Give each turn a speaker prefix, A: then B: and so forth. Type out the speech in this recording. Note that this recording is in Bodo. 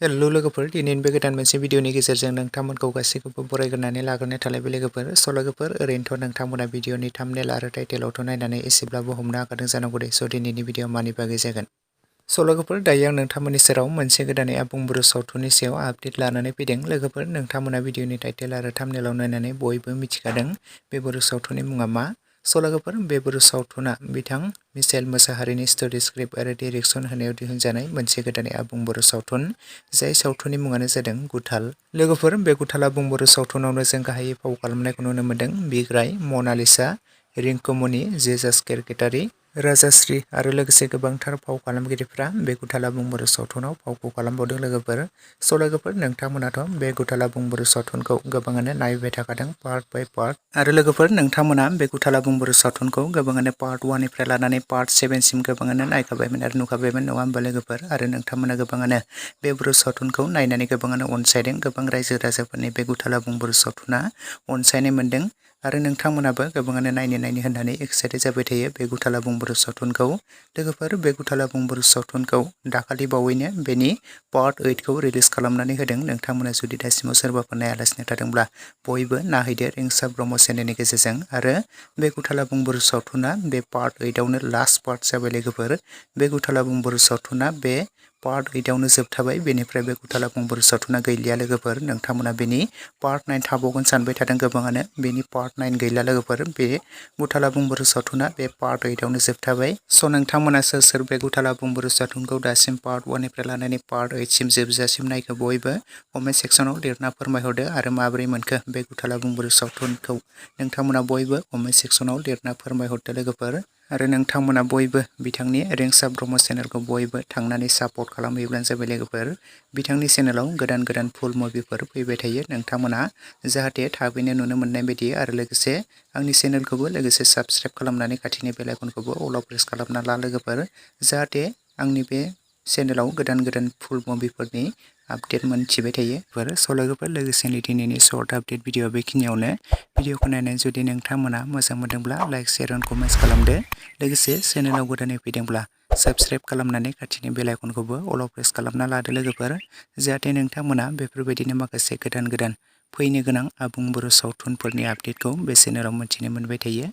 A: हेलो लोगोफोर दिनैनि बे गोदान मोनसे भिडिअनि गेजेरजों नोंथांमोनखौ गासैखौबो बरायग्रोनानै लाग्रोनाय थालायबाय लोगोफोर। स' लोगोफोर ओरैनोथ' नोंथांमोना भिडिअनि थाम्बनेल आरो टाइटेलावथ' नायनानै एसेब्लाबो हमनो हाखादों जानांगौ दे। स' दिनैनि भिडिअ मानि बागै जागोन। स' लोगोफोर दायो आं नोंथांमोननि सेराव मोनसे गोदानै आबुं बर' सावथुननि सायाव आपडेट लानानै फैदों। लोगोफोर नोंथांमोना भिडिअनि टाइटेल आरो थाम्बनेलाव नायनानै बयबो मिथिखादों बे बर' सावथुननि मुङा मा। स' लोगोफोर बे बर' सावथुना बिथां मिचेल मोसाहारिनि स्ट'रि स्क्रिप्ट आरो डिरेक्सन होनायाव दिहुनजानाय मोनसे गोदानै आबुं बर' सावथुन। जाय सावथुननि मुङानो जादों गुथाल। लोगोफोर बे गुथाल आबुं बर' सावथुनावनो जों गाहायै फाव खालामनायखौ नुनो मोन्दों बिग्राय, मनालिसा, रिंकुमनि, जेजास केरकेटारि, राजाश्री आरो लोगोसे गोबांथार फाव खालामगिरिफ्रा बे गुथाल आबुं बर' सावथुनाव फावखौ खालामबावदों लोगोफोर। स' लोगोफोर नोंथांमोनाथ' बे गुथाल आबुं बर' सावथुनखौ गोबाङानो नायबाय थाखादों पार्ट बाय पार्ट। आरो लोगोफोर नोंथांमोना बे गुथाल आबुं बर' सावथुनखौ गोबाङानो पार्ट 1 निफ्राय लानानै पार्ट 7 सिम गोबाङानो नायखाबायमोन आरो नुखाबायमोन नङा होमबा लोगोफोर। आरो नोंथांमोना गोबाङानो बे बर' सावथुनखौ नायनानै गोबाङानो अनसायदों। गोबां रायजो राजाफोरनि बे गुथाल आबुं बर' सावथुना अनसायनाय मोन्दों। आरो नोंथांमोनाबो गोबाङानो नायनो होननानै एक्साइटेड जाबाय थायो बे गुथाल आबुं बर' सावथुनखौ। लोगोफोर बे गुथाल आबुं बर' सावथुनखौ दाखालि बावैनो बेनि पार्ट 8 खौ रिलिज खालामनानै होदों। नोंथांमोना जुदि दासिमाव सोरबाफोर नायालासिनो थादोंब्ला बयबो नायहैदो रिंसा ब्रह्म चेनेलनि गेजेरजों। आरो बे गुथाल आबुं बर' सावथुना बे पार्ट 8 आवनो लास्ट पार्ट जाबाय लोगोफोर। बे गुथाल आबुं बर' सावथुना बे पार्ट 8 आवनो जोबथाबाय। बेनिफ्राय बे गुथाल आबुं बर' सावथुना गैलिया लोगोफोर। नोंथांमोना बेनि पार्ट 9 थाबावगोन सानबाय थादों गोबाङानो। बेनि पार्ट 9 गैला लोगोफोर। बे गुथाल आबुं बर' सावथुना बे पार्ट 8 आवनो जोबथाबाय। स' नोंथांमोना सोर बे गुथाल आबुं बर' सावथुनखौ दासिम पार्ट 1 निफ्राय लानानै पार्ट 8 सिम जोबजासिम नायखो बयबो कमेन्ट सेक्सनाव लिरना फोरमायहरदो। आरो माबोरै मोनखो बे गुथाल आबुं बर' सावथुनखौ नोंथांमोना बयबो कमेन्ट सेक्सनाव लिरना फोरमायहरदो लोगोफोर। आरो नोंथांमोना बयबो बिथांनि रिंसा ब्रह्म चेनेलखौ बयबो थांनानै सापर्ट खालामहैब्लानो जाबाय लोगोफोर। बिथांनि चेनेलाव गोदान गोदान फुल मुभिफोर फैबाय थायो। नोंथांमोना जाहाथे थाबैनो नुनो मोननाय बायदि आरो लोगोसे आंनि चेनेलखौबो लोगोसे साबस्क्राइब खालामनानै खाथिनि बेल आइकनखौबो अल प्रेस खालामना ला लोगोफोर। जाहाथे आंनि बे चेनेलाव गोदान गोदान फुल मुभिफोरनि आपडेट मोनथिबाय थायो। स' लोगोफोर लोगोसेनो दिनैनि सर्ट आपडेट भिडिअ बेखिनियावनो। भिडिअखौ नायनानै जुदि नोंथांमोना मोजां मोनदोंब्ला लाइक शेयार एन्ड कमेन्ट्स खालामदो। लोगोसे चेनेलाव गोदानै फैदोंब्ला साबस्क्राइब खालामनानै खाथिनि बेल आइकनखौबो अल प्रेस खालामना लादो लोगोफोर। जाहाथे नोंथांमोना बेफोरबायदिनो माखासे गोदान गोदान फैनो गोनां आबुं बर' सावथुनफोरनि आपडेटखौ बे चेनेलाव मोनथिनो मोनबाय थायो।